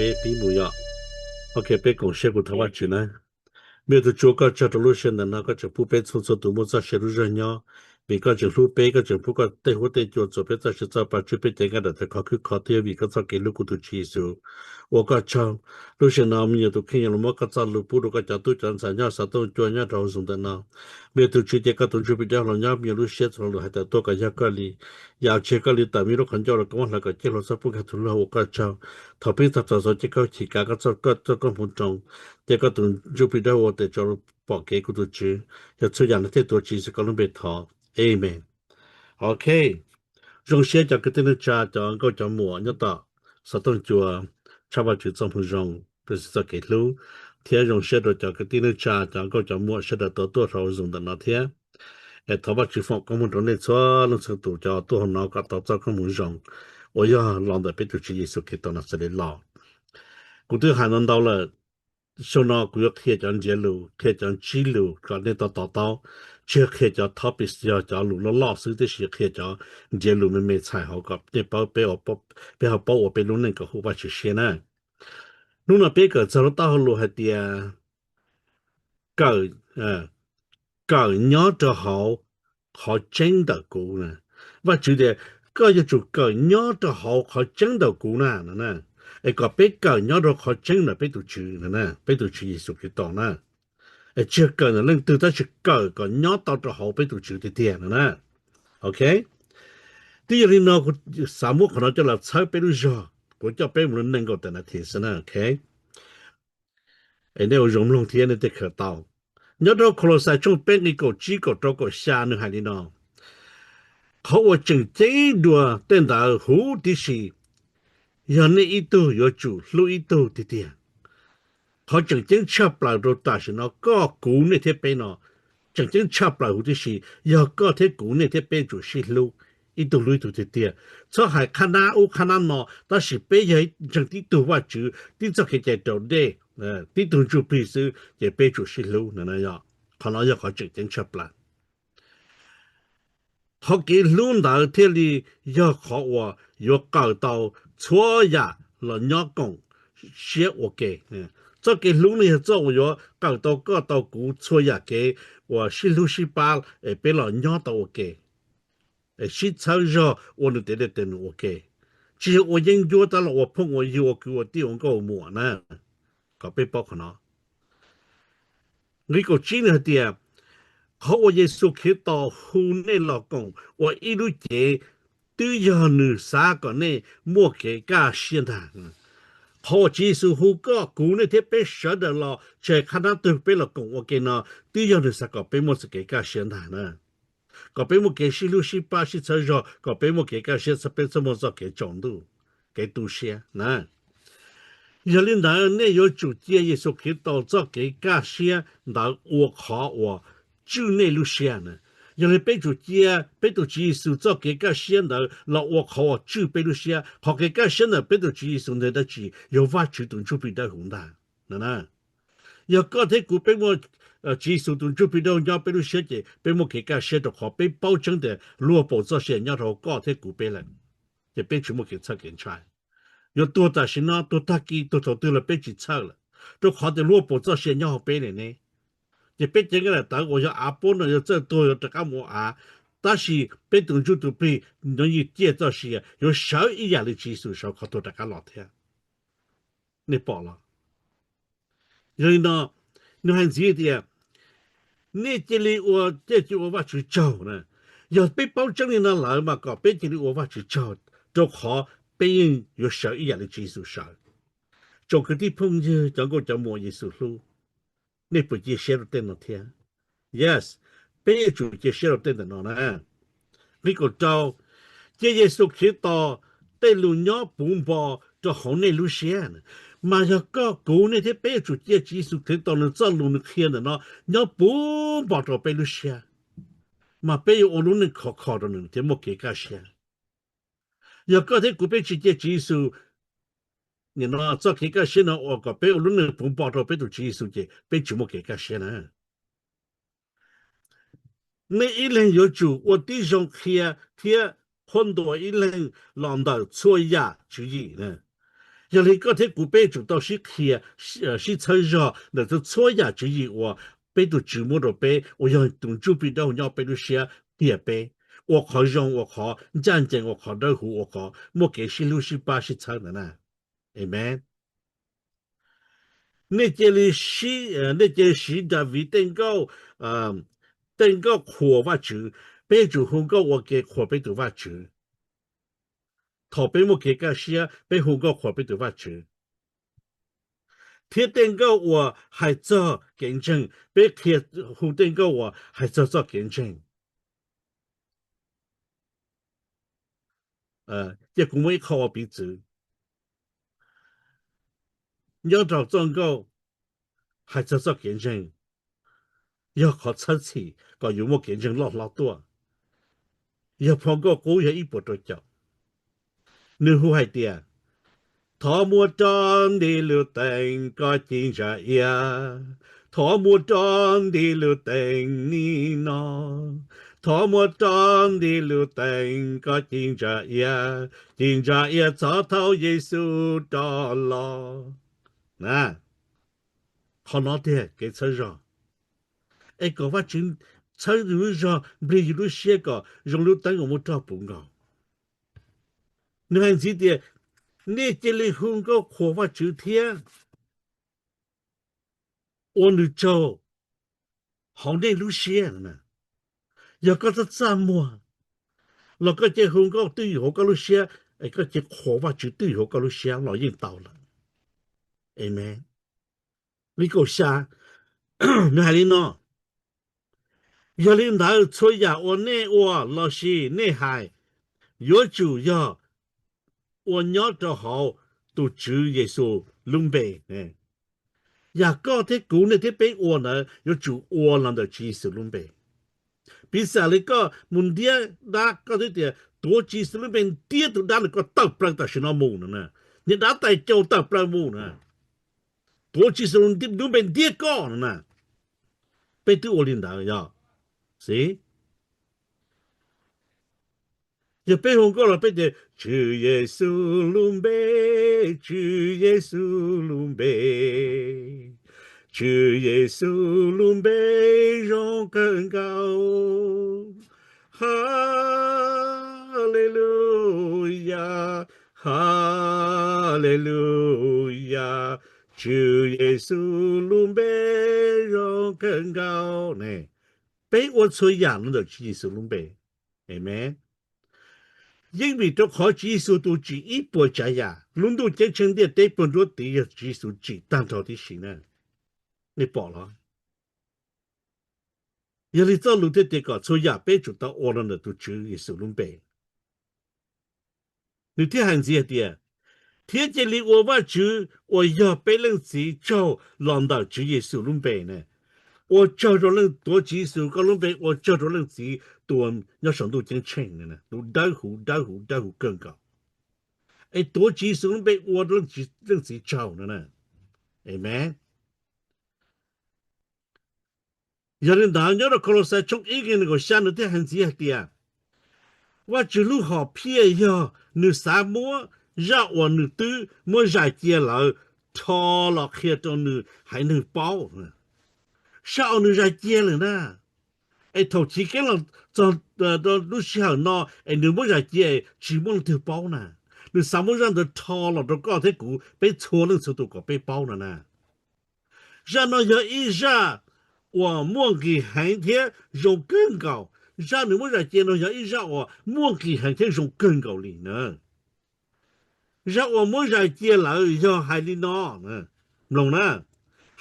peb pib mus yom. Ok, peb koom siab kuv thov Vajtswv na. Me tus Tswv, koj tsaug rau lub sij hawm ntawm no koj tseem pub peb txhua txhua tus muaj txoj sia lub zog nyob, vim koj tseem hlub peb, koj tseem pub koj tej huab tej cua txuas peb txoj sia txoj pa tswj peb cev nkaj daim tawv khov khwb khov thiab vim koj txoj kev hlub kuv tus Tswv Yexus. Ua koj tsaug. Lub sij hawm no me nyuam tus kheej yuav los muab koj txoj lus pub rau koj cov tub cov ntxhais nyob xov tooj cua nyob rau hauv Zoom ntawm no. Me nyuam tus Tswv, cia koj tus Ntsuj Plig Dawb Huv los nyob me nyuam lub siab txhua lo lus hais tias tuaj kom yog koj li. Yam tsis yog koj li tawm me lub qhov ncauj los koj muab hlawv kom ciaj hluas txhob pub nkag tus luag. Ua koj tsaug. Thaum pib txog thaum xaus cia koj chim kav koj txoj koob hmoov roos, cia koj tus Ntsuj Plig Dawb Huv ua tes tso pom kev kuv tus Tswv. Yog txhua yam no thiaj tuav Tswv Yexus koj lub npe thov. Amen. Ok. Zoo siab cov kwv tij neej tsa cov nkauj cov muam nyob tom xov tooj cua, tshaj Vajtswv txoj hmoo zoo, txoj kev hlub, thiab zoo siab rau cov kwv tij neej tsa cov nkauj cov muam sawv daws tau tuaj hauv Zoom ntawm no thiab. Es thov Vajtswv foom koob hmoov rau nej txhua leej txhua tus cov tuaj hauv no kom tau txoj koob hmoov zoo uas yog los ntawm peb tus Tswv Yexus Khetos Naxales los. Kuv twb hais ntau ntau lawm, xyoo no kuv yuav qhia cov ntsiav lus, qhia cov ntsib lus kom nej tau to taub. Tsis yog qhia cov topics yog cov lus loj loj xwb, tiam sis qhia cov ntsiav lus me me txhais hauv kom nej paub, peb ho paub ua peb lub neej kom hu Vajtswv siab na. Hnub no peb kawm txog lub taub hau lus hais tias kawm, kawm nyob rau hauv qhov tseeb ntawm kuv na. Vajtswv tias koj yuav tsum kawm nyob rau hauv qhov tseeb ntawm kuv na, no na. Es kom peb kawm nyob rau qhov tseeb ntawm peb tus Tswv, peb tus Tswv Yexus Khetos na. Es tsis yog kawm ntawm leej twg tab sis kawm kom nyob tau rau hauv peb tus Tswv tiag tiag no na. Ok. Twb yog li no kuv xav muab qhov no coj los txhawb peb lub zog, kuv coj peb mus lub neej nkaum tam na thiv xwb na, ok. Es nej ua zoo mloog thiab nej thiaj kawm tau. Nyob rau Kaulauxais tshooj peb nqe kaum tsib kaum rau kaum xya nws hais li no: Qhov uas tseem ceeb dua tej ntawd huv tib si, yog nej ib tug yuav tsum hlub ib tug tiag tiag. Qhov tseem ceeb tshaj plaws rau tam sim no koj kuv nej thiab peb no, tseem ceeb tshaj plaws huv tib si, yog koj thiab kuv nej thiab peb tsum sib hlub ib tug hlub ib tug tiag tiag. Txhob hais qhab nab ub qhab nab no, tab sis peb yog ntseeg tib tug Vajtswv, tib txoj kev cai raus dej, tib tug Ntsuj Plig xwb ces peb tsum sib hlub no. Qhov no yog qhov tseem ceeb tshaj plaws. Qhov kev hlub ntawd thiaj li yog qhov uas yuav kawm tau txhua yam los nyob koom siab ua ke. Txoj kev hlub no yog txoj uas yuav kawm tau koj tau kuv txhua yam kev uas sib hlub sib pab es peb los nyob tau ua ke, es sib txhawb zog ua nws tes dej tes num ua ke. Tsis yog ua yeeb ncuab tab los ua phooj ua ywg ua kwv ua tij ua nkauj ua muam na. Kom peb paub qhov no. Nqe kaum tsib nws hais tias, qhov uas Yexus Khetos hu nej los koom ua ib lub cev twb yog nws xav kom nej muaj kev kaj siab ntag. Qhov uas Tswv Yexus hu koj kuv nej thiab peb sawv daws los tsis hais qhab nab twg peb los koom ua ke no twb yog nws xav kom peb muaj txoj kev kaj siab ntag na. Kom peb muaj kev sib hlub sib pab sib txhawb zog, kom peb muaj kev kaj siab, peb txhob muaj txoj kev tsaus ntuj, kev tu siab na. Yog li ntawd nej yuav tsum cia Yexus Khetos txoj kev kaj siab ntawd ua qhov uas tswj nej lub siab na. Yog li peb tsum cia peb tus Tswv Yexus txoj kev kaj siab ntawd los ua qhov uas tswj peb lub siab. Qhov kev kaj siab ntawm peb tus Tswv Yexus ntawd dab tsi? Yog Vajtswv tus Ntsuj Plig Dawb Huv ntag. Yog koj thiab kuv peb muaj Tswv Yexus tus Ntsuj Plig Dawb Huv nyob peb lub siab ces peb muaj kev kaj siab rau qhov peb paub tseeb tias luag paum txoj sia nyob rau koj thiab kuv peb lawm, ces peb tsis muaj kev txhawj kev ntshai. Yuav tuag tam sim no, tuag tag kis, tuag thaum twg los peb tsis txhawj lawm, rau qhov tias luag paum txoj sia nyob hauv peb lawm ne. Ces peb cev nkaj daim tawv uas yog av puab no yuav txawj tuag yuav rov qab mus ua av, tab sis peb tus Ntsuj tus Plig nyob ywj ciaj txoj sia yuav sawv ib yam li Tswv Yexus sawv qhov tuag rov qab los thiab. Nej pom los? Yog li no, nws hais ntxiv tias, nej cia li ua, cia li ua Vajtswv tsaug na. Yog peb paub tseeb li no lawm mas kom peb cia li ua Vajtswv tsaug, rau qhov peb yeej yuav sawv ib yam li Tswv Yexus sawv. Tsoom kwv tij phooj ywg cov nkauj cov muam Yexus hlub, nej puas cia siab rau tej no thiab? Yes, peb yuav tsum cia siab rau tej ntawm no na. Nqe kaum rau, cia Yexus Khetos tej lus nyob puv npo rau hauv nej lub siab. Mas yog koj kuv nej thiab peb yuav tsum cia Tswv Yexus Khetos nws txoj lus nws qhia ntawm no nyob puv npo rau peb lub siab, mas peb yuav ua lub neej khov kho rau nws thiab muaj kev kaj siab. Yog koj thiab kuv peb tsis cia Tswv Yexus nim no txoj kev kaj siab no ua kom peb ua lub neej puv npo rau peb tus Tswv Yexus ces peb tsis muaj kev kaj siab na. Nej ib leeg yuav tsum ua tib zoo qhia thiab qhuab ntuas ib leeg los ntawm txhua yam tswv yim na. Yog li koj thiab kuv peb yuav tsum tau sib qhia, sib txhawb zog ntawm txhua txhua yam tswv yim uas peb tus Tswv muab rau peb, uas yog tus Ntsuj Plig Dawb Huv nyob peb lub siab qhia peb, ua qhov zoo, ua qhov ncaj ncees, ua qhov dawb huv, ua qhov muaj kev sib hlub sib pab sib txhawb ntawd na. Amees. Nej cia li, nej cia li siv Daviv tej nkauj, tej nkauj qhuas Vajtswv. Peb yuav tsum hu nkauj ua ke qhuas peb tus Vajtswv. Thaum peb muaj kev kaj siab, peb hu nkauj qhuas peb tus Vajtswv, thiab tej nkauj uas hais txog kev ntseeg, peb qhia, hu tej nkauj uas hais txog txoj kev ntseeg. Cia kuv muab ib qho ua piv txwv. Nyob rau txoj nkauj hais txog txoj kev ntseeg, yog qhov txhawb txhim kom yus muaj kev ntseeg loj hlob tuaj. Yog phau nkauj qub yog ib puas rau caum, nws hu hais tias: Thov muab rov nti lub teev koj ci ntsa iab, thov muab rov nti lub teev nim no, thov muab rov nti lub teev koj ci ntsa iab, ci ntsa iab txhob thaub Yexus rov los. Na, qhov no tiag kev txhawb zog, es kom Vajtswv txhawb yus lub zog, nplig yus lub siab kom zoo lub teeb uas muaj roj puv nkaus. Nws hais ntxiv tias: Nej cia li hu nkauj qhuas Vajtswv thiab ua nws tsaug hauv nej lub siab. Yog koj txaj txaj muag los koj cia hu nkauj twj ywm hauv koj lub siab, es koj cia qhuas Vajtswv twj ywm hauv koj lub siab los yeej tau lawm. Amees. Li kaum xya, nws hais li no: Yog li ntawd txhua yam uas nej ua lossis nej hais yuav tsum yog ua nyob rau hauv tus Tswv Yexus lub npe. Yam koj thiab kuv, nej thiab peb ua ntawd yuav tsum ua los ntawm Tswv Yexus lub npe. Piv xam li koj mus ntiab dab, koj twb tias tuav Tswv Yexus lub npe ntiab tus dab ntawd kom tawm plaws tam sim no mus no na. Niag dab tais caus tawm plaws mus na. Tuav Tswv Yexus lub npe ntiab koj no na. Peb twb ua li ntawd yog, xib. Yog peb hu nkauj los peb tias: Tswv Yexus lub npe, Tswv Yexus lub npe, Tswv Yexus lub npe zoo kawg nkaus. Haleluyas, haleluyas, Tswv Yexus lub npe zoo kawg nkaus ne. Peb ua txhua yam los ntawm Tswv Yexus lub npe. Amees. Yeej vim rau qhov Tswv Yexus tus tsim ib puas tsav yam, lub ntuj ceeb tsheej ntiaj teb puag nruab tiv yog Tswv Yexus tsim tag nrho tib si na. Nej pom los? Yog li txoj lus thiaj tias kom txhua yam peb tsum tau ua los ntawm tus Tswv Yexus lub npe. Nws thiaj hais ntxiv hais tias: Thiab cia li ua Vajtswv uas yog peb Leej Txiv tsaug los ntawm Tswv Yexus lub npe ne. Ua tsaug rau Leej, tuav Tswv Yexus koj lub npe ua tsaug rau Leej Txiv tus nyob saum ntuj ceeb tsheej, tus dawb huv dawb huv dawb huv kawg nkaus. Es tuav Tswv Yexus lub npe ua Leej Txiv tsaug no na. Amees. Yog li ntawd nyob rau Kaulauxais tshooj ib nqe nees nkaum xya nws thiaj hais ntxiv hais tias: Vajtswv lub hom phiaj yog nws xav muab zaj uas nws twb muab zais cia lawm rho los qhia rau nws haiv neeg paub. Zaj uas nws zais cia lawm na, es thaum chiv keeb los txog lub sij hawm no es nws muab zais cia tsis muaj leej twg paub na. Nws xav muab zaj ntawd rho los rau koj thiab kuv peb txhua leej txhua tus kom peb paub no na. Zaj no yog ib zaj uas muaj nqis heev thiab zoo kawg nkaus. Zaj nws muab zais cia no yog ib zaj uas muaj nqis heev thiab zoo kawg nkaus li na. Zaj uas muab zais cia lawm yog hais li no, mloog na,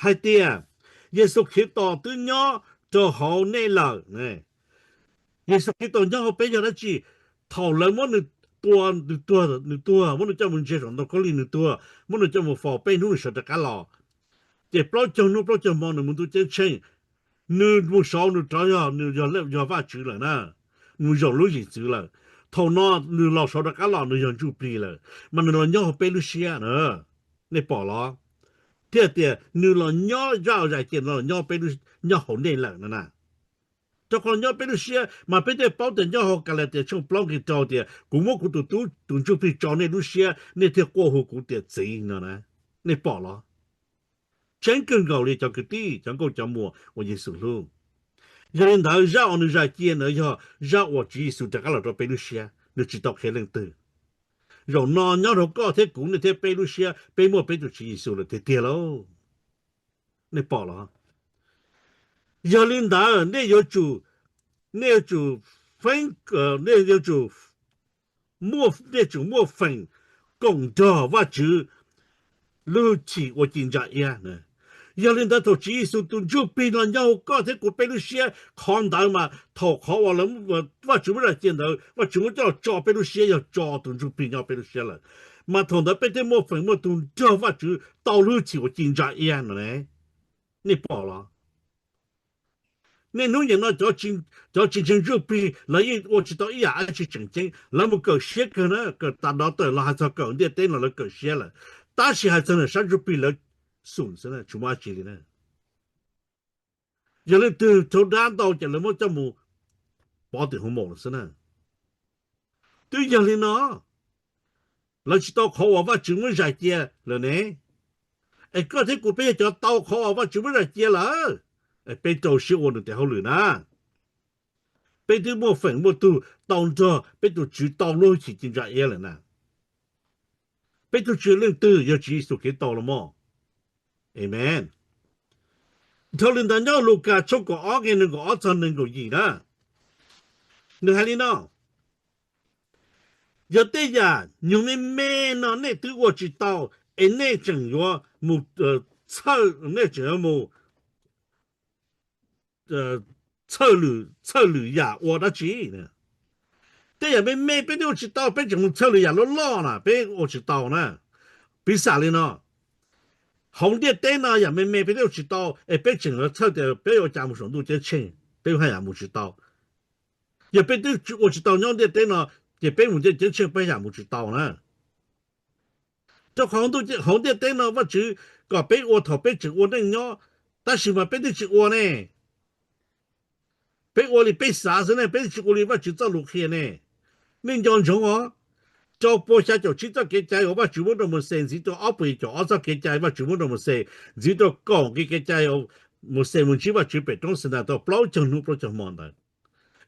hais tias Yexus Khetos twb nyob rau hauv nej lawm. Yexus Khetos nyob hauv peb yog dab tsi? Thaum lawv muab nws tua, nws tuag, nws tuag, muab nws coj mus ntsia saum ntoo khaub lig nws tuag, muab nws coj mus faus peb hnub nws sawv rov qab los. Ces plaub caug hnub plaub caug hmo nws mus ntuj ceeb tsheej, nws mus saud nws rov yog, nws yog, yog Vajtswv lawm na, nws mus zaum lub zim txwv lawm. Thaum no nws los saud rov qab los nws yog ntsuj plig lawm, mas nws los nyob hauv peb lub siab na. Nej pom los? Thiaj tias nws los nyob, zaj zais cia no los nyob peb, nyob hauv nej lawm no na. Rau qhov nyob peb lub siab mas peb thiaj paub tias nyob hauv Kalatias tshooj plaub nqe rau tias, kuv muab kuv tus tub tus ntsuj plig tso nej lub siab, nej thiaj quaj hu kuv tias txiv no na. Nej pom los? Tseeb kawg nkaus li cov kwv tij, cov nkauj cov muam uas Yexus hlub. Yog li ntawd zaj uas nws zais cia ntawd yog zaj uas Tswv Yexus rov qab los rau peb lub siab, nws tsis tau qhia leej twg. Zaum no nyob rau koj thiab kuv, nej thiab peb lub siab, peb muaj peb tus Tswv Yexus lawm tiag tiag lauj. Nej pom los? Yog li ntawd nej yuav tsum, nej yuav tsum feeb, nej yuav tsum muaj, nej tsum muaj feem koom nrog Vajtswv lub hwj chim ua ci ntsa iab. Yog li ntawd thaum Tswv Yexus tus ntsuj plig los nyob hauv koj thiab kuv peb lub siab, qhov ntawd mas thaum qhov uas Vajtswv muab zais cia ntawd, Vajtswv muab coj los tso peb lub siab yog tso tus ntsuj plig nyob peb lub siab lawm. Mas thaum ntawd peb thiaj muaj feem muaj tus nrog Vajtswv tau lub hwj chim uas ci ntsa iab no ne. Nej pom los? Niaj hnub nim no cov tsis ntseeg ntsuj plig lawv yeej ua tsis tau ib yam dab tsi tseem ceeb, lawv mus kawm siab kawg na, kawm tas doctor los hais txog kawm ntiaj teb no lawv kawm siab lawm, tab sis hais txog nws sab ntsuj plig lawv xum xwb na, tsis muaj dab tsi li na. Yog leej twg raug dab ntau ces lawv muab coj mus pov tim hoo maum lawm xwb na. Twb yog li no, lawv tsis tau qhov uas Vajtswv muab zais cia lawm ne. Es koj thiab kuv peb yog cov tau qhov uas Vajtswv muab zais cia lawm, es peb rau siab ua nws tes hauj lwm na. Peb twb muaj feem muaj tug tau nrog peb tus Tswv tau lub hwj chim ci ntsa iab lawm na. Peb tus Tswv leej twg? Yog Tswv Yexus Khetos los mas. Amen. Dhau li ntawd nyob Lukas tshooj kaum ob nqe nees nkaum ob txog nees nkaum yim na, nws hais li no: Yog tej yam nyuag me me no nej twb ua tsis tau, es nej tseem yuav mus txhawj, nej tseem yuav mus txhawj lwm, txhawj lwm yam ua dab tsi? Tej yam me me peb twb ua tsis tau, peb tseem mus txhawj lwm yam loj loj na peb ua tsis tau na. Piv xam li no, hauv ntiaj teb no yam me me peb twb ua tsis tau es peb tseem yuav txhawj tias peb ua cas mus saum ntuj ceeb tsheej peb haj yam mus tsis tau. Yog peb twb ua tsis tau nyob ntiaj teb no, ces peb mus ntiaj ceeb tsheej peb haj yam mus tsis tau na. Rau qhov hauv ntiaj teb no Vajtswv kom peb ua thaum peb tseem ua neej nyob, tab sis mas peb twb tsis ua ne. Peb ua li peb xav xwb ne, peb twb tsis ua li Vajtswv txoj lus qhia ne. Nej nco ntsoov os, rau pua xya caum tsib txoj kev cai uas Vajtswv muab rau Mauxes ntxiv rau ob puas yim caum ob txoj kev cai Vajtswv muab rau Mauxes, ntxiv rau kaum nqe kev cai Mauxes mus ntsib Vajtswv pem roob Xinais tau plaub caug hnub plaub caug hmo ntawd,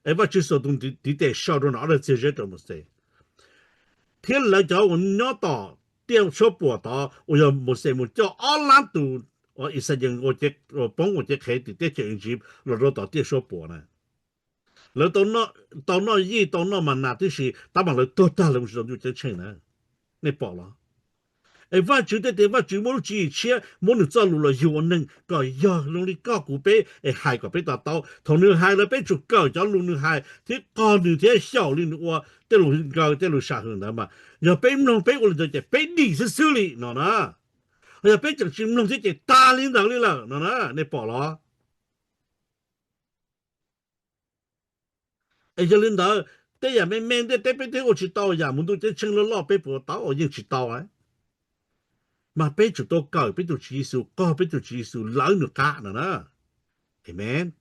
es Vajtswv xuas tus ntiv tes sau rau nram ob daig txiag zeb rau Mauxes, thiab lawv cov uas nyob tom tiaj suab puam tod uas yog Mauxes mus coj ob lab tus Yixalayees poob ua cev qhev tim teb chaws Iziv los rau tom tiaj suab puam na. Lawv tau noj yij tau noj ma nas tib si tab mas lawv tuag tag lawv mus tsis tau ntuj ceeb tsheej na. Nej pom los? Es Vajtswv thiaj tias Vajtswv muab lub tswv yim tshiab, muab nws txoj lus los yug ua neeg kom yog zoo li koj kuv peb es hais kom peb to taub. Thaum nws hais lawm peb tsum kawm cov lus nws hais thiab qog nws thiab xyaum li nws ua tej lus nkaw tej lus sam hwm ntawd mas yog peb mloog peb ua li ntawd ces peb dim xwb xwb li no na. Yog peb tseem tsis mloog thiab ces tag li ntawd li lawm no na. Nej pom los? Es yog li ntawd, tej yam me me ntiaj teb peb twb ua tsis tau, yam mus ntuj ceeb tsheej loj loj peb puas tau? Yeej tsis tau. Mas peb tsum tau kawm peb tus Tswv Yexus, qog peb tus Tswv Yexus, lawv nws qab no na. Amen.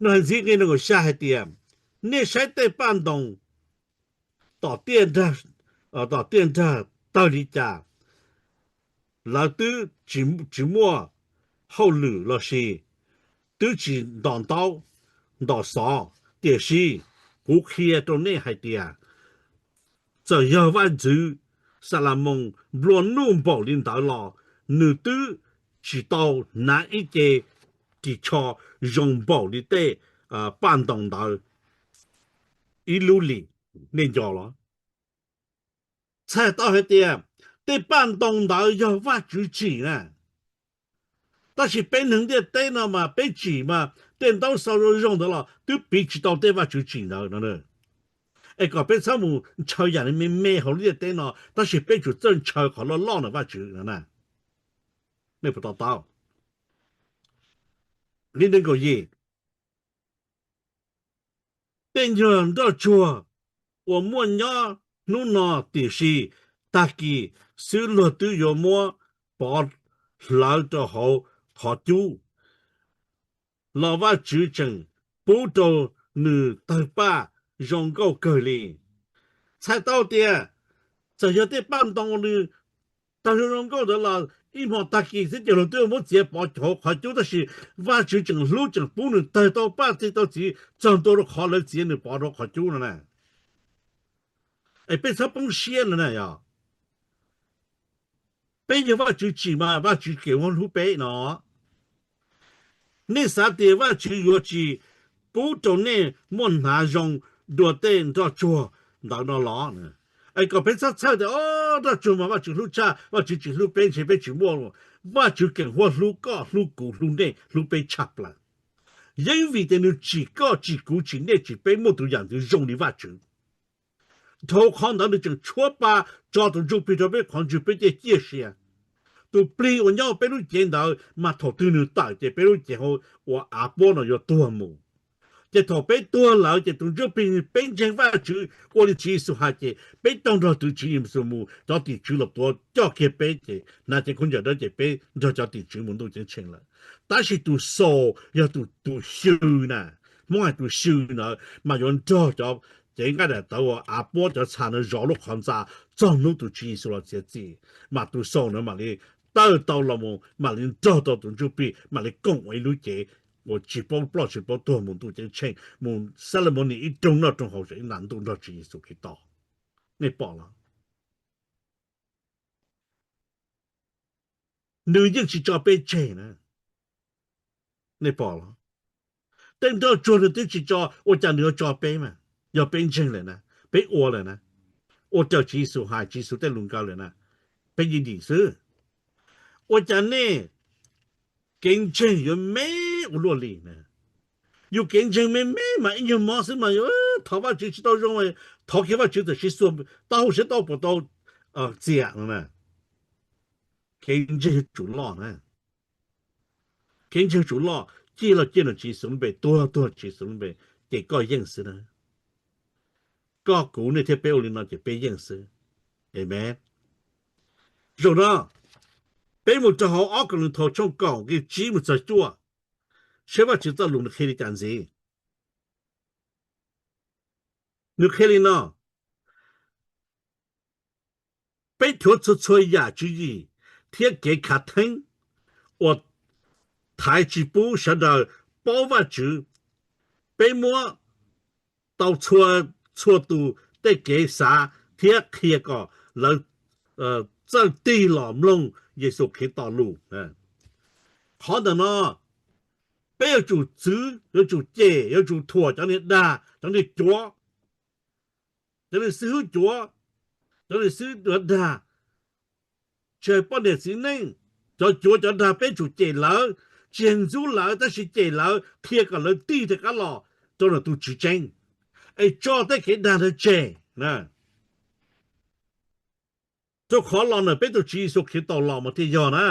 Nws hais ntxiv nqe nees nkaum xya hais tias, nej saib tej paj ntoos tom tiaj nrag, tom tiaj nrag tawg li cas, lawv twb tsis muaj hauj lwm lossis twb tsis ntos ntaub ntos xov, tiam sis kuv qhia rau nej hais tias, txawm yog vaj ntxwv Xalamoos nplua nuj npaum li ntawd los nws twb tsis tau hnav ib ce ris tsho zoo npaum li tej paj ntoos ntawd ib lub li. Nej nco los? Txhais tau hais tias tej paj ntoos ntawd yog Vajtswv tsim na. Tab sis peb neeg ntiaj teb no mas peb tsim mas tej ntaub xov zoo zoo ntawd los twb piv tsis tau tej Vajtswv tsim ntawd no. Es kom peb txhob mus ntshaw yam me me hauv lub ntiaj teb no, tab sis peb tsum txawj ntshaw qhov loj loj ntawm Vajtswv no na. Nej puas to taub? Nqe nees nkaum yim, tej nyuag nroj tsuag uas muaj nyob hnub no, tiam sis tag kis xwb luag twb yuav muab pov hlawv rau hauv qhov cub. los Vajtswv tseem pub rau nws tawg paj zoo nkauj kawg li. Txhais tau tias txawm yog tej paj ntoo nws tawg zoo zoo nkauj ntawd los ib hmo tag kis xwb ces luag twb muab txiav pov hauv qhov cub, tab sis Vajtswv tseem hlub tseem pub nws tawg tau paj txi tau txiv txog ntua rau qhov lawv txiav nws pov rau qhov cub no na. Es peb txhob poob siab no na yog peb yog Vajtswv tsim mas Vajtswv kev huab hlub peb no. Nej xav tias Vajtswv yuav tsis pub rau nej muaj hnav zoo dua tej nroj tsuag ntawd no los? Es kom peb txhob txhawj tias o, nroj tsuag mas Vajtswv hlub tshaj, Vajtswv tsis hlub peb ntshe peb tsis muaj. Vajtswv kev huab hlub koj hlub kuv hlub nej hlub peb tshaj plaws. Yeej vim tias nws tsim koj tsim kuv tsim nej tsim peb muaj tus yam ntxwv zoo li Vajtswv. Dhau qhov ntawd nws tseem tshuab pa tso tus ntsuj plig rau peb qhov ntswg peb thiaj ciaj sia. Tus plig uas nyob peb lub cev ntawd mas thaum twg nws tawm ces peb lub cev ua av puab no yuav tuag mus. Ces thaum peb tuag lawm ces tus ntsuj plig peb ntseeg Vajtswv ua li Tswv Yexus hais ces peb tau nrog tus Tswv Yexus mus, cov tim tswv los tuav coj kiag peb ces hnav cev khaub ncaws dawb ces peb nrog cov tim tswv mus ntuj ceeb tsheej lawm. Tab sis tus xaus yog tus, tus xyw na, Hmoob hais tus xyw ntawd mas yuav nrog cov cev nqaij daim tawv uas av puab cov txha ntawd zov lub qhov ntxa txog hnub tus Tswv Yexus los txiav txim, mas tus xaus ntawd mam li tawm tau los mus mam li nrog tau tus ntsuj plig mam li koom ua ib lub cev uas tsis paub ploj tsis paub tuag mus ntuj ceeb tsheej, mus Xab Las Mos Nis ib rooj noj rooj haus saum ib nta ntuj nrog Tswv Yexus Khetos. Nej pom los? Nws yeej tsis tso peb tseg na. Nej pom los? Tej nroj tsuag nws twb tsis tso, ua cas nws yuav tso peb mas? Yog peb ntseeg lawm na, peb ua lawm na, ua raws Tswv Yexus hais, Tswv Yexus tej lus nkaw lawm na, peb yeej dim xwb. Ua cas nej kev ntseeg yuav me ua luaj li na? Yus kev ntseeg me me mas ib nyuag mob xwb mas yus thov Vajtswv tsis tau zoo, thov kiag Vajtswv tam sim xuas taub hau seb tau puas tau txiam no na. Kev ntseeg yuav tsum loj na. Kev ntseeg yuav tsum loj, ciaj los ciaj nrog Tswv Yexus lub npe, tuag tuag Tswv Yexus lub npe, ces koj yeej xwb na. Koj kuv nej thiab peb ua li no ces peb yeej xwb. Amen. Zaum no peb mus rau hauv ob Kauleethaus tshooj kaum nqe tsib mus txog cuaj, seb Vajtswv txoj lus nws qhia li cas ntxiv. Nws qhia li no: Peb thuav txhua txhua yam tswv yim thiab kev khav theeb uas thaiv tsis pub sawv daws paub Vajtswv. Peb muab tau txhua, txhua tus tej kev xav thiab qhia kom lawv txawj tig los mloog Yexus Khetos lus. Qhov ntawm no peb yuav tsum txwv, yuav tsum cem, yuav tsum thuam cov niag dag, cov niag cuav, cov niag xib hwb cuav, cov niag xib hwb dag, tsis hais poj niam txiv neej, cov cuav cov dag peb tsum cem lawv, tsis ntxub lawv tab sis cem lawv qhia kom lawv tig rov qab los rau ntawm tus Tswv tseeb, es tso tej kev dag ntawd tseg. Rau qhov los ntawm peb tus Tswv Yexus Khetos los mas thiaj yog na.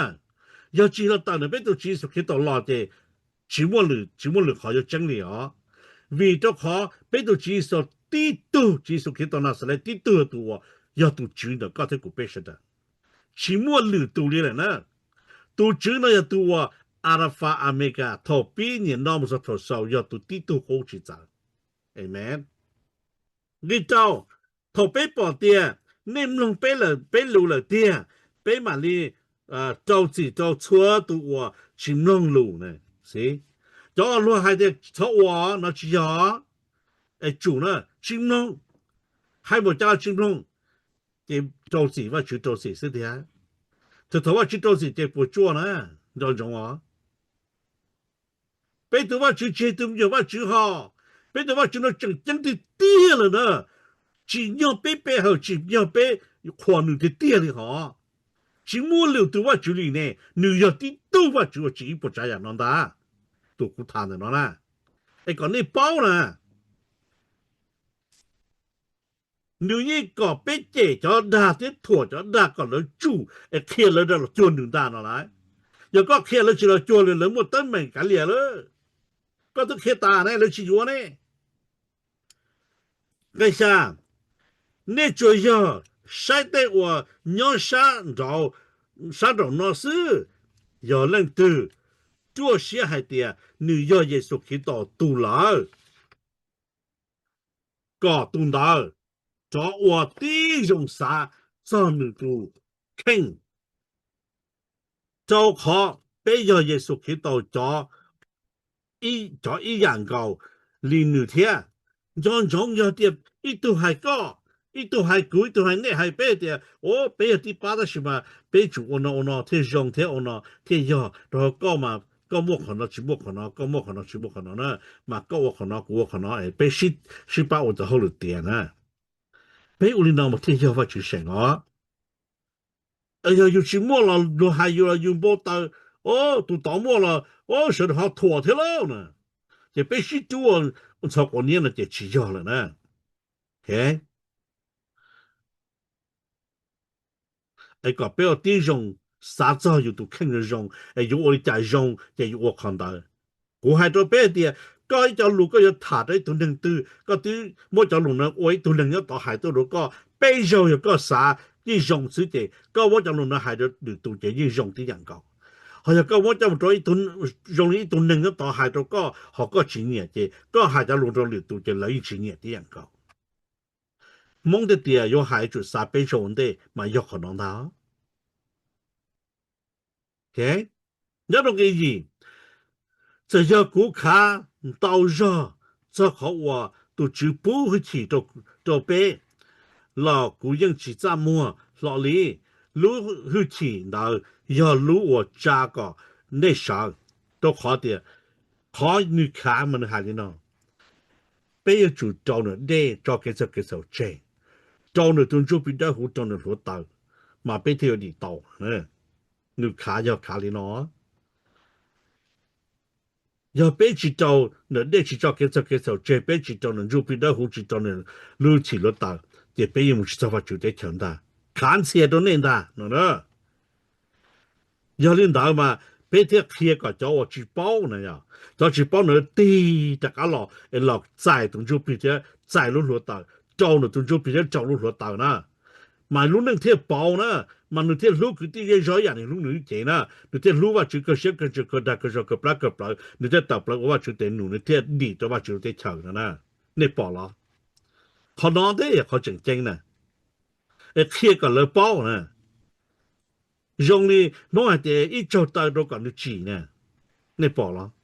Yog tsis los tawm ntawm peb tus Tswv Yexus Khetos los ces tsis muaj lwm, tsis muaj lwm qhov yuav tseeb li os. Vim rau qhov peb tus Tswv Yexus tib tug, Tswv Yexus Khetos Naxales tib tug tus uas yog tus Tswv ntawm koj thiab kuv peb sawv daws. Tsis muaj lwm tus li lawm na. Tus Tswv no yog tus uas Alafas Amelikas, thaum pib, niaj hnub no mus txog thaum xaus, yog tus tib tug qub tsis txawv. Amen. Nqe rau, thaum peb pom tias nej mloog peb lus lawm tiag, peb mam li rau txim rau txhua tus uas tsis mloog lus na. Cov uas luag hais tias txhob ua no tsis yog, es tsum na, tsis mloog, hais npaum cas los tsis mloog, ces rau txim Vajtswv rau txim xwb tiag. Thaum thaum Vajtswv rau txim ces puas tsuaj na, nco ntsoov os. Peb tus Vajtswv tsis yog tus me nyuam Vajtswv ho, peb tus Vajtswv no tseem ceeb tiag tiag lawm na. Tsim nyog peb pe hawm, tsim nyog peb qhuas nws tiag tiag li ho. Tsis muaj lwm tus Vajtswv li ne, nws yog tib tug Vajtswv uas tsim ib puas tsav yam no ntag. Tus kuv tham ntawm no na, es kom nej paub na, nws yeej kom peb cem cov dag thiab thuam cov dag kom lawv tsum es qhia lawv rov los cuag nws ntag no lauj. Yog koj qhia lawv tsis los cuag li, lawv muaj teeb meem kav liam lawm. Koj twb qhia tas ne, lawv tsis yuav ne. Nqe xya, nej tsuas yog saib tej uas nyob sab nraum no xwb. Yog leej twg ruaj siab hais tias nws yog Yexus Khetos tus lawm, kom tus ntawd rov ua tib zoo xav txog nws tus kheej, rau qhov peb yog Yexus Khetos cov, cov ib yam nkaus li nws thiab. Nco ntsoov, yog tias ib tug hais koj, ib tug hais kuv, ib tug hais nej, hais peb tias, o, peb yog tib pab tab sis mas peb tsum ua no ua no thiaj zoo thiab ua no thiaj yog, rau qhov koj mas koj muaj qhov no tsis muaj qhov no, koj muaj qhov no tsis muaj qhov no na, mas koj ua qhov no kuv ua qhov no, peb sib pab ua cov hauj lwm tiav na. Peb ua li no mas thiaj yog Vajtswv seem os. Yog yus tsis muaj los luag hais yus los yus npau taws, o, tus tod muaj los, o, sawv daws ho thuam thiab lauj na, ces peb sib rub ua ntxhov quav niab no ces tsis yog lawm na. Es kom peb ua tib zoo xav txog yus tus kheej zoo zoo, es yuav ua li cas zoo ces yuav ua qhov ntawd. Kuv hais rau peb tias koj ib co lus koj yuav tham rau ib tug neeg twg, koj twb muab cov lus no ua ib tug neeg nyob tod hais tuaj rau koj, peb zaug yog koj xav yeej zoo xwb ces koj muab cov lus no hais rau lwm tus ces yeej zoo tib yam nkaus. Ho yog koj muab coj mus rau zoo li ib tug neeg nyob tod hais rau koj ho koj tsis nyiam ces koj hais cov lus rau lwm tus ces lawv yeej tsis nyiam tib yam nkaus. Hmoob tiag tias yuav hais tsum xav peb zaug ua ntej mas yog qhov no ntag. Nyob rau nqe yim, txawm yog kuv khav ntau zog txog qhov uas tus Tswv pub hwj chim rau peb los kuv yeej tsis txaj muag hlo li. Lub hwj chim ntawd yog lub uas tsa kom nej sawv, rau qhov tias qhov nws khav mas nws hais li no: Peb yuav tsum rau nws dej tso kev txhaum kev txhaum tseg, rau nws tus ntsuj plig dawb huv rau nws hluav taws, mas peb thiaj yuav dim tau. Nws khav yog khav li no: Yog peb tsis rau nws dej tsis tso kev txhaum kev txhaum tseg, peb tsis rau nws ntsuj plig dawb huv tsis rau nws lub hwj chim hluav taws, ces peb yeej mus tsis txog Vajtswv teb chaws ntag. Khav ntxhias rau nej ntag no. Yog li ntawd mas peb thiaj qhia kom cov uas tsis paub na, cov tsis paub na tig rov qab los es los txais tus ntsuj plig thiab txais lub hluav taws, rau nws tus ntsuj plig thiab rau lub hluav taws na. Mas lub neej thiaj pauv na, mas nws thiaj hlub kwv tij zej zog ib yam nws hlub nws lub cev na, nws thiaj hlub Vajtswv kawg siab kawg ntsws kawg dag kawg zog kawg plab kawg plawv, nws thiaj tawm plaws ua Vajtswv tes num, nws thiaj dim rau Vajtswv lub teb chaws no na. Nej pom los? Qhov no thiaj yog qhov tseem ceeb na, es qhia kom lawv paub na. Zoo li Hmoob hais tias ib tsaug taw rau kom nws tsim na. Nej pom los?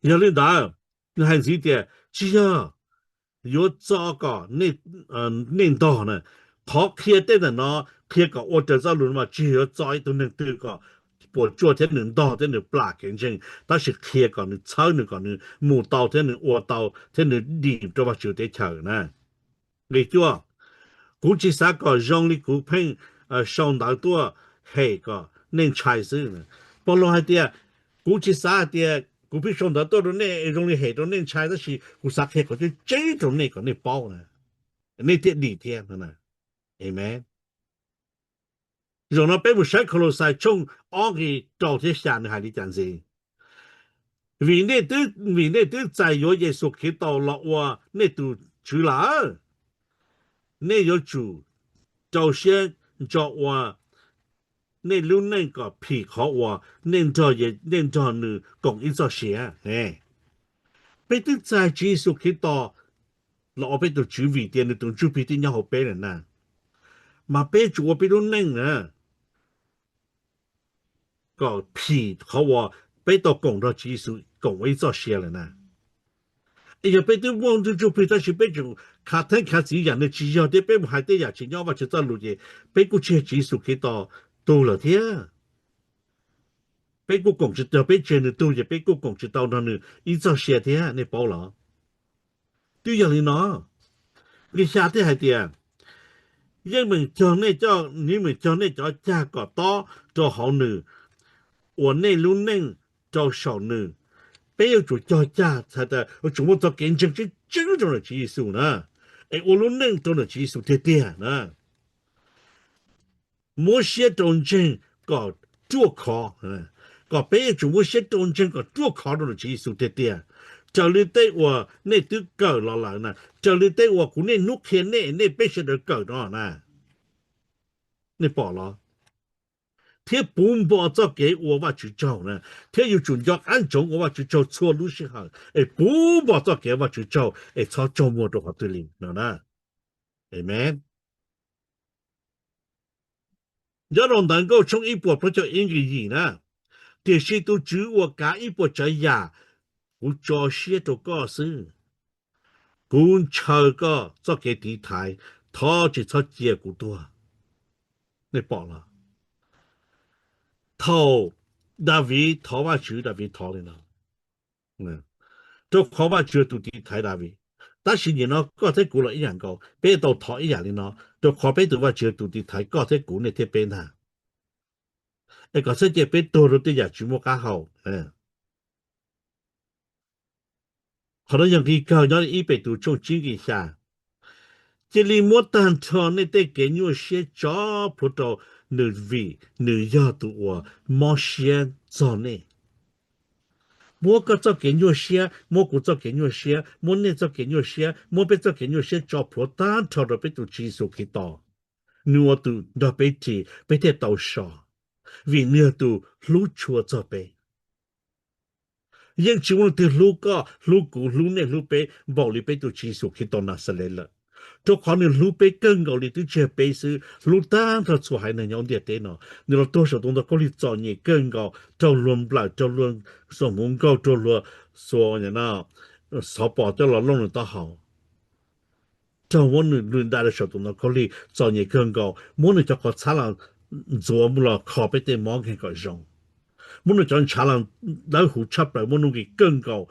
Yog li ntawd, nws hais ntxiv tias tsis yog yuav txo kom nej ntog na. Qhov qhia tej ntawm no qhia kom ua raws txoj lus no mas tsis yog yuav txo ib tug neeg twg kom puas tsuaj thiab nws ntog thiab nws plam kev ntseeg, tab sis qhia kom nws txhawb nws kom nws mus tau thiab nws ua tau thiab nws dim rau Vajtswv teb chaws na. Nqe cuaj, kuv tsis xav kom zoo li kuv pheej sau ntawv tuaj hem kom nej ntshai xwb. Pov Lug hais tias, kuv tsis xav hais tias kuv pheej sau ntawv tuaj rau nej zoo li hem rau nej ntshai, tab sis kuv xav qhia qhov tseeb tseeb rau nej kom nej paub na, nej thiaj dim thiab. Amen. Zaum no peb mus saib Kaulauxais tshooj ob nqe rau thiab xya nws hais li cas ntxiv. Vim nej twb, vim nej twb txais yuav Yexus Khetos los ua nej tus Tswv lawm, nej yuav tsum rau siab ntso ua nej lub neej kom phim qhov uas nej nrog, nej nrog nws koom ib txoj sia. Peb twb txais Tswv Yexus Khetos los ua peb tus Tswv vim tias nws tus Ntsuj Plig twb nyob hauv peb lawm na, mas peb tsum ua peb lub neej na kom phim qhov uas peb tau koom nrog Tswv Yexus koom ua ib txoj sia lawm na. Es yog peb twb muaj nws Ntsuj Plig tab sis peb tseem khav theeb khav txiv yam nws tsis yog thiab peb mus hais tej yam tsis nyob Vajtswv txoj lus ces peb kuj tsis yog Tswv Yexus Khetos tus lawm thiab. Peb kuj koom tsis tau, peb tseg nws tug ces peb kuj koom tsis tau nrog nws ib txoj sia thiab, nej paub los? Twb yog li no, nqe xya thiaj hais tias, yeej meem cog nej, yeej meem cog nej cov cag kom tob rau hauv nws, ua nej lub neej rau saum nws. Peb yuav tsum cog cag, txhais tias yuav tsum muaj txoj kev ntseeg tseeb tseeb rau ntawm Tswv Yexus na, es ua lub neej rau ntawm Tswv Yexus tiag tiag na. Muab siab rau ntseeg kom ruaj khov, kom peb yuav tsum muab siab rau ntseeg kom ruaj khov rau ntawm Tswv Yexus tiag tiag, raws li tej uas nej twb kawm los lawm na, raws li tej uas kuv niaj hnub qhia nej, nej peb sawv daws kawm no na. Nej pom los? Thiab puv npo txoj kev ua Vajtswv tsaug na, thiab yuav tsum nco qab ntsoov ua Vajtswv tsaug txhua lub sij hawm es puv npo txoj kev ua Vajtswv tsaug es txhob tsaug muag rau qhov twg li no na. Amen. Nyob rau ntawv Nkauj tshooj ib puas plaub caug ib nqe yim na, tiam sis tus Tswv uas kav ib puas tsav yam, kuv tso siab rau koj xwb. Kuv ntshaw koj txoj kev tiv thaiv, thov tsis txhob cia kuv tuag. Nej pom los? Thaum Daviv thov Vajtswv, Daviv thov li no, rau qhov Vajtswv tus tiv thaiv Daviv. Tab sis nim no koj thiab kuv los ib yam nkaus, peb tau thov ib yam li no, rau qhov peb tus Vajtswv tus tiv thaiv koj thiab kuv, nej thiab peb ntag. Es kom txhob cia peb tuag rau tej yam tsis muaj qab hau. Qhov no yog nqi kawg nyob ib Petus tshooj tsib nqi xya. Cia li muab tag nrho nej tej kev nyuaj siab tso plhuav rau nws, vim nws yog tus uas mob siab txog nej. Muab koj txoj kev nyuaj siab, muab kuv txoj kev nyuaj siab, muab nej txoj kev nyuaj siab, muab peb txoj kev nyuaj siab tso plhuav tag nrho rau peb tus Tswv Yexus Khetos. Nws ua tus nrog peb ris, peb thiaj tau so, vim nws yog tus hlub tshua txog peb. Yeej tsis muaj leej twg hlub koj, hlub kuv, hlub nej, hlub peb npaum li peb tus Tswv Yexus Khetos Naxales lawm. Rau qhov nws hlub peb kawg nkaus li, twb tsis yog peb xwb, hlub tag nrho txhua haiv neeg nyob ntiaj teb no. Nws los tuag saum tus ntoo khaub lig txom nyem kawg nkaus, raug luag nplawm, raug luag xuas hmuv nkaug, raug luag xuas xov pos coj los looj nws taub hau, raug muab nws lwm dai rau saum tus ntoo khaub lig txom nyem kawg nkaus, muab nws cov qhov txhab los ntxuav los kho peb tej mob nkeeg kom zoo, muab nws cov ntshav los dawb huv tshaj plaws, muab nuj nqis kawg nkaus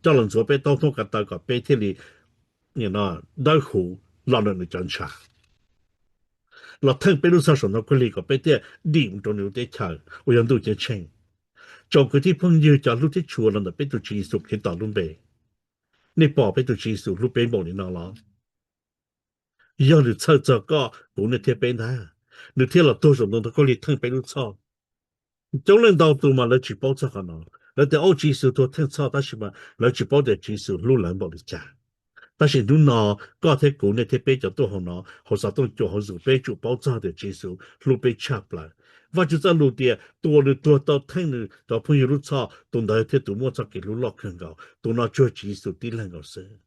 coj los ntxuav peb taub thoob ka taw kom peb thiaj li dawb huv los ntawm nws cov ntshav, los theej peb lub txhoj saum ntoo khaub lig kom peb thiaj dim mus rau nws lub teb chaws uas yog ntuj ceeb tsheej. Tsoom kwv tij phooj ywg cov hlub thiab tshua los ntawm peb tus Tswv Yexus Khetos lub npe, nej pom peb tus Tswv Yexus hlub peb npaum li no los? Yog nws txhawj txog koj kuv nej thiab peb ntag, nws thiaj los tuag saum ntoo khaub lig theej peb lub txhoj. Coob leej ntau tus mas lawv tsis paub txog qhov no, lawv tias, Au, Tswv Yexus tuag theej txhoj, tab sis mas lawv tsis paub tias Tswv Yexus hlub lawv npaum li cas. Tab sis hnub no koj thiab kuv, nej thiab peb cov tuaj hauv no, hauv xov tooj cua hauv Zoom, peb yuav tsum paub txog tias Tswv Yexus hlub peb tshaj plaws. Vajtswv txoj lus tias tus uas nws tuag tau theej nws cov phooj ywg lub txhoj, tus ntawd thiaj tus muaj txoj kev hlub loj kawg nkaus. Tus no tsuas yog Tswv Yexus tib leeg nkaus xwb.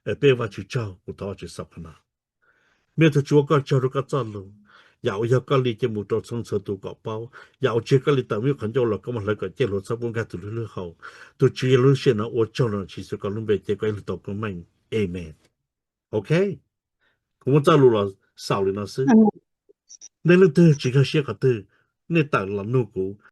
Es peb Vajtswv tsaug, kuv thov Vajtswv xaus qhov no. Me tug Tswv, ua koj tsaug rau koj txoj lus. Yam uas yog koj li cia mus rau txhua txhua tus kom paub. Yam uas tsis yog koj li tawm muaj ib qhov ncauj los koj muab hlawv kom ciaj hluas txhob pub nkag tus hlwb hlwb hau. Tus Tswv, yog lub sij hawm no ua tsaug rau Tswv Yexus koj lub npe ces koj ib leeg tau koob meej. Amen. Ok, kuv muab txoj lus los xaus li no xwb. Nej leej twg tsis nkag siab qhov twg, nej tawm los nug kuv.